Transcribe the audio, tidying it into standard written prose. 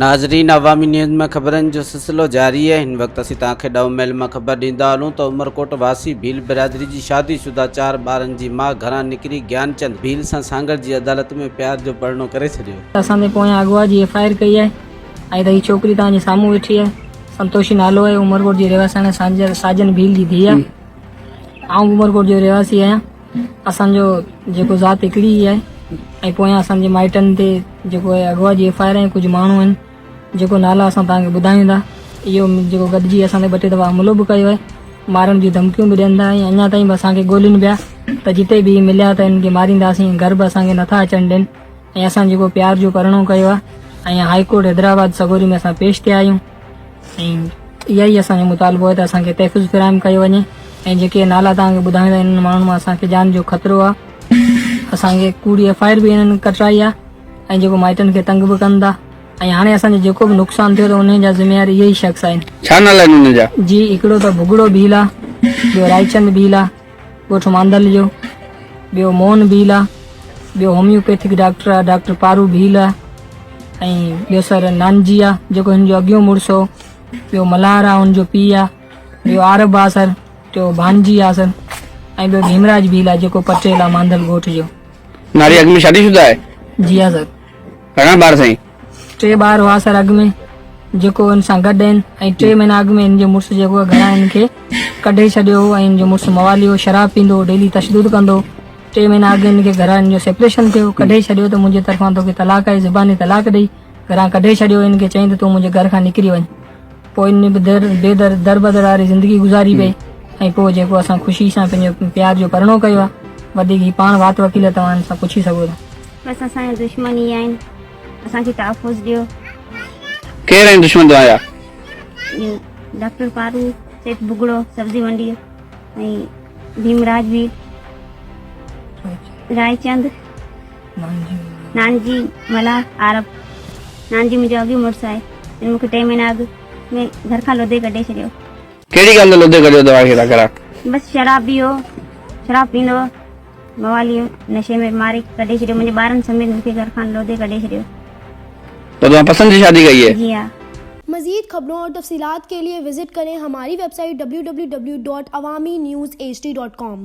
ناظرين عوامي نيوز ۾ خبرن جو سلسلو جاري آهي هن وقت اسين توهان کي ڏهه ميل مان خبر ڏيندا هلون ته عمرڪوٽ واسي ڀيل برادري جي شادي شده چار ٻارن جي ماء گهران نڪري گيانچند ڀيل سان سانگهڙ جي عدالت ۾ پيار جو پرڻو ڪري ڇڏيو. اسان تي پويان اغوا جي ايف I R ڪئي آهي ۽ ته هي ڇوڪري توهان جي سامهون ويٺي آهي سنتوشي نالو آهي عمرڪوٽ جي رهواسڻ ساجن ڀيل جي ڌيء آهي آئون به عمرڪوٽ جو رهواسي آهيان اسان جو جيڪو ذات هڪڙي ئي آهي ۽ پويان اسان جي مائٽن تي جيڪو آهي اغوا جي ايف I R ۽ ڪجهه ماڻهو آهن جيڪو نالا اسان توهان کي ٻڌايون ٿا اهو جيڪو گڏجي اسان تي ٻه ٽي دفعا حملو به ڪيو آهي مارڻ جون ڌمڪيون به ڏين ٿا ۽ اڃا تائين به اسان کي ڳولين پيا ته جتي به مليا ته انهن کي مارينداسين گهر به اسان کي نٿا اچڻ ڏين ۽ اسان جيڪو پيار جو پرڻو ڪيو آهي ۽ هائي ڪورٽ حيدرآباد سڳوري ۾ اسان پيش ٿيا آهيون ۽ اها ئي اسان جو مطالبو آهي ته اسان کي تحفظ فراهم ڪيو وڃي ۽ جيڪي نالا توهان کي ٻڌايون ٿا انهن ماڻهن مان اسان کي جان جو خطرو آهي اسان کي ڪوڙي ايف I R به انهن ڪٽرائي آهي ۽ جيڪو مائٽن کي تنگ به ڪن ٿا ۽ هاڻي اسان جو جيڪو به نقصان ٿيو ته انهن جا ذميوار اهي ئي شخص آهن. ڇا نالا آهن انهن جا؟ جي هڪڙو ته ڀڳڙو ڀيل آهي ٻيو رائچند ڀيل آهي ڳوٺ مانڌل جو ٻيو موهن ڀيل آ ٻيو هوميوپيٿڪ ڊاڪٽر آ ڊاڪٽر پارو ڀيل آ ۽ ٻيو سر نانجي آ جيڪو هن جو اڳيون مڙس هو ٻيو ملهار آ هن جو پيء آ ٻيو عارب آ سر ٽيو ڀانجي آ سر ۽ ٻيو ڀيمراج ڀيل آ جيڪو پٽيل آ مانڌل ڳوٺ جو. ناري اڳ ۾ شادي شده آهي؟ جي ها سر. گهڻا ٻار سائين؟ ٽي ٻار هئا سر اڳ ۾ جيڪو ان سان گڏ آهن ۽ ٽي مهينا اڳ ۾ هن جو مڙس جيڪو آهي گهران هن کي ڪڍي ڇڏيو هو ۽ هن جو مڙس موالي هو شراب پيندو هو ڊيلي تشدد ڪندو هو ٽي مهينا اڳ هن کي گهران هن جو سيپريشن ٿيو ڪڍي ڇڏيو ته منهنجي طرفان توکي طلاق آهي زباني طلاق ڏئي گهران ڪڍي ڇڏيو هن کي چيائين ته تون منهنجي گهر کان نڪري وڃ پوء ان به در بي در دربدر واري زندگي گذاري پئي ۽ پوء جيڪو اسان خوشي سان پنهنجو پيار جو پرڻو ڪيو آهي وڌيڪ هي پاڻ وات وڪيل توهان هن سان پڇي سگهو ٿا. بس اسان جا دشمن ئي آهن اسان کي تحفظ ڏيو. ڪير آهن دشمن توهان جا؟ ڊاڪٽر پارو، سيٺ بگڙو، سبزي منڊي ۽ ڀيمراج به، رائچند، نانجي ملاح، عارب. نانجي منهنجو اڳيون مڙس آهي جن مون کي ٽي مهينا اڳ ۾ گهر کان لوڌي ڪڍي ڇڏيو. ڪهڙي ڳالهه تي لوڌي ڪڍيو توهان کي گهران؟ بس شرابي هو، شراب پيئندو هو. موالي نشي ۾ ماري ڪڍي ڇڏيو منهنجي ٻارن سميت مون کي گهر کان لوڌي ڪڍي ڇڏيو. تو توهان پسند جي شادي ڪئي هي؟ جي ها. مزيد خبرون اور تفصيلات کے لئے وزٽ ڪرين ھماري ويب سائيٽ www.awamiNewsHD.com.